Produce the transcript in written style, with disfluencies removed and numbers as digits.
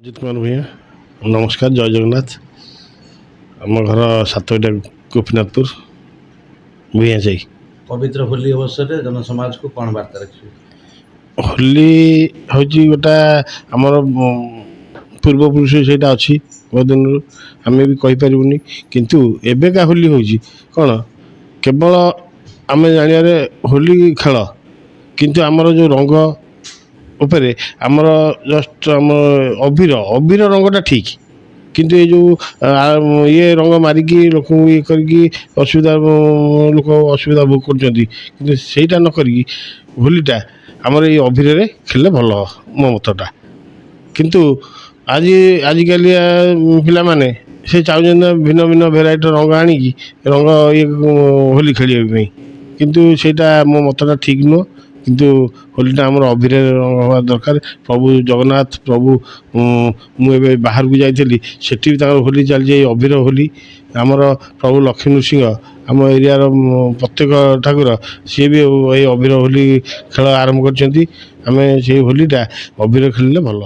ଅଜିତ କୁମାର ଭୂୟାଁ, ନମସ୍କାର, ଜୟ ଜଗନ୍ନାଥ। ଆମ ଘର ସାତଇଟା, ଗୋପୀନାଥପୁର, ଭୂୟାଁ ସାହି। ପବିତ୍ର ହୋଲି ଅବସରରେ ଜନସମାଜକୁ କ'ଣ ବାର୍ତ୍ତା ରଖିବେ? ହୋଲି ହେଉଛି ଗୋଟା ଆମର ପୂର୍ବପୁରୁଷ ସେଇଟା ଅଛି ବହୁତ ଦିନରୁ, ଆମେ ବି କହିପାରିବୁନି। କିନ୍ତୁ ଏବେକା ହୋଲି ହେଉଛି କ'ଣ, କେବଳ ଆମେ ଜାଣିବାରେ ହୋଲି ଖେଳ, କିନ୍ତୁ ଆମର ଯେଉଁ ରଙ୍ଗ ଉପରେ ଆମର ଜଷ୍ଟ ଆମ ଅବିର ରଙ୍ଗଟା ଠିକ୍, କିନ୍ତୁ ଏ ଯେଉଁ ଇଏ ରଙ୍ଗ ମାରିକି ଲୋକଙ୍କୁ ଇଏ କରିକି ଅସୁବିଧା, ଲୋକ ଅସୁବିଧା ଭୋଗ କରୁଛନ୍ତି। କିନ୍ତୁ ସେଇଟା ନ କରିକି ହୋଲିଟା ଆମର ଏଇ ଅବିରରେ ଖେଳିଲେ ଭଲ, ମୋ ମତଟା। କିନ୍ତୁ ଆଜିକାଲିଆ ପିଲାମାନେ ସେ ଚାହୁଁଛନ୍ତି ଭିନ୍ନ ଭିନ୍ନ ଭେରାଇଟିର ରଙ୍ଗ ଆଣିକି ରଙ୍ଗ ଇଏ ହୋଲି ଖେଳିବା ପାଇଁ, କିନ୍ତୁ ସେଇଟା ମୋ ମତଟା ଠିକ୍ ନୁହଁ। କିନ୍ତୁ ହୋଲିଟା ଆମର ଅବିରରେ ରଙ୍ଗ ହେବା ଦରକାର। ପ୍ରଭୁ ଜଗନ୍ନାଥ ପ୍ରଭୁ, ମୁଁ ଏବେ ବାହାରକୁ ଯାଇଥିଲି, ସେଠି ବି ତାଙ୍କର ହୋଲି ଚାଲିଛି, ଏଇ ଅବିର ହୋଲି। ଆମର ପ୍ରଭୁ ଲକ୍ଷ୍ମୀ ନୃସିଂହ, ଆମ ଏରିଆର ପ୍ରତ୍ୟେକ ଠାକୁର, ସିଏ ବି ଏଇ ଅବିର ହୋଲି ଖେଳ ଆରମ୍ଭ କରିଛନ୍ତି। ଆମେ ସେଇ ହୋଲିଟା ଅବିର ଖେଳିଲେ ଭଲ।